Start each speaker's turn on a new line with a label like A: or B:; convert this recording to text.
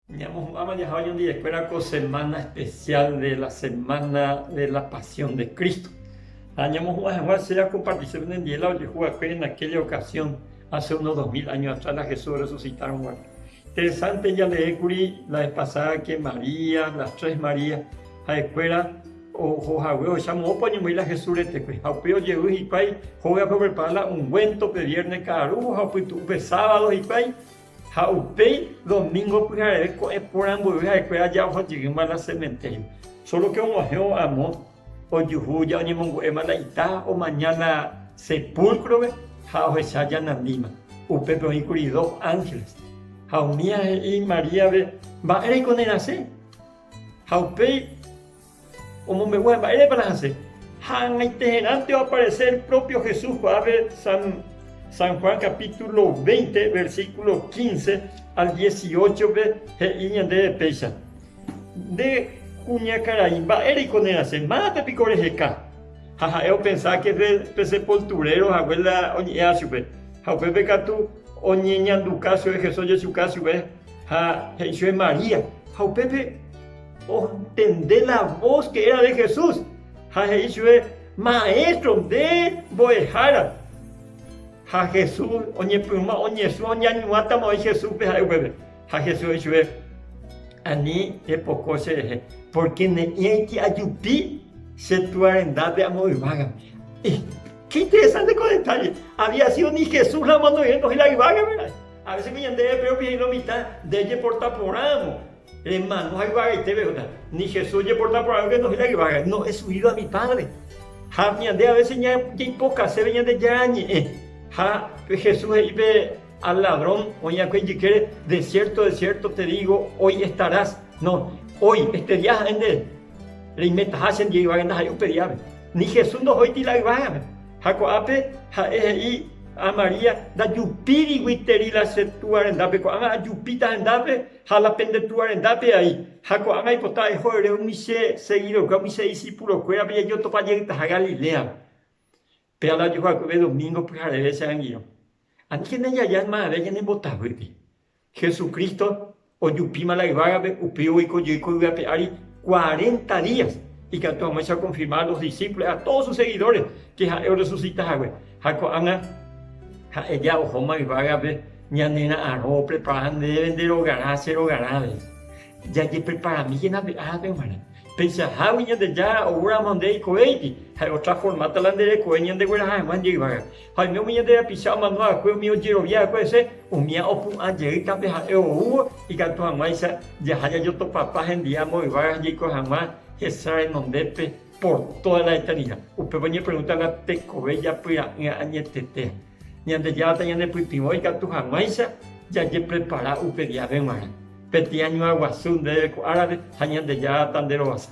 A: Ñamohu'ãma jaha oñondivekuéra ko semana especial de la semana de la pasión de Cristo. Ha ñamohu'ã hag̃ua che akompartise penendie la ojehu va'ekue en aquella ocasión hace unos 2000 años atrás la Jesús resucitaron guare. Interesante jalee kuri la vez pasada que María, las tres Marías, ha'ekuéra oho hague ohecha moõpa oñemoĩ la Jesús retekue. Ha upéi ojevy hikuái hógape oprepara la ungüento pe viernes ka'arúvo ha opytu'u pe sábado hikuái Ha upéi domingo pyhareve ko'ẽ porã mboyve ha'ekuéra ja oho jeýma la cementerio. Solo que og̃uahẽvo amo ojuhu ja oñemongu'éma la ita omaña la sepulcro-pe ha ohecha ja nandíma. Upépe oĩ kuri dos ángeles. Ha umía he'i María-pe, Mba'éreiko nerasẽ? Ha upéi Omombe'u ha mba'érepa la hasẽ. Ha ag̃aiteherãnte oaparese el propio Jesús ko'ápe San, San Juan capítulo 20, versículo 15 al 18-pe he'i ñandéve péicha, Nde kuñakarai, mba'éreiko nerasẽ? Mávape piko reheka? Ha ha'e opensa ke pe sepulturero hague la oñe'ẽva chupe. Ha upépe katu oñeñanduka chupe, Jesús ojechuka chupe ha he'i chupe María. Ha upépe Ontende la voz que era de Jesús ha he'i chupe, Maestro, nde mbo'ehára. Ha Jesús oñepyrũma oñesũ ha oñañuãtama oĩ Jesúspe ha'e upépe. Ha Jesús he'i chupe, Ani epoko cherehe, pórke ne'ĩraiti ajupi che Túa rendápe amo yvágape. Qué interesante ko detalle! Había sido ni Jesús la omano rire la yvágape ra'e. A veces ko ñandéve péro he'i lo mitã, nde ejeporta porãramo. Remano ha yvagaite pehóta. Ni Jesús ojeporta porãve ndohói la yvága. No he subido a mi Padre. Ha ñande a veces jaipokaseve Ñandejára ñe'ẽ. Ha Jesús he'i pe al ladrón oĩ va'ekue ijykére, De cierto, de cierto te digo, hoy estarás. No, hoy, este día ha'e nde reimetaha chendie yvága ndaha'éi upe díape. Ni Jesús ndohóiti la yvágape. Ha ko'ápe ha'e he'i a María, Ndajupíri guiteri la che Túa rendápe, ko'ág̃a ajupíta hendápe Ha la pende Túa rendápe ai, ha ko'ág̃a aipota eho ere umi che seguidorkuéra, umi che discipulokuérape jajotopa jeytaha Galiléape. Péa la ojehu'akuépe domingo pyhareve che angirũ. Aníkena jaja mavave ñanembotavýpe. Jesucristo ojupíma la yvágape, upéi oiko jey ko yvy ape ári cuarenta días, ikatu hag̃uáicha okonfirma a los discípulos, a todos sus seguidores, ke ha'e orresucita hague. Ha ko'ág̃a ha'e ja ohóma yvágape Ñanera'arõ oprepara ndéve nde rogarã che rogarã avei. Jajepreparamíkena pe árape g̃uarã. Peichahágui Ñandejára oúramo nde reikovéiti, ha'e otransformáta la nde rekove ñandegueraha hag̃ua nde yvágape. Ha oime umi ñande rapicha omano va'ekue umi ojerovia va'ekue hese, umíva opu'ã jeýta pe ha'e oúvo ikatu hag̃uáicha jaha jajotopapa hendive amo yvága ha jaiko hag̃ua hesa renondépe por tóda la eternida. Upépe oñepregunta la tekove japyra'ỹa añetete. Ñandejára tañanepytyvõ ikatu hag̃uáicha jajeprepara upe díape g̃uarã. Peteĩ añuã guasu ndéve ko árape ha Ñandejára tanderovasa.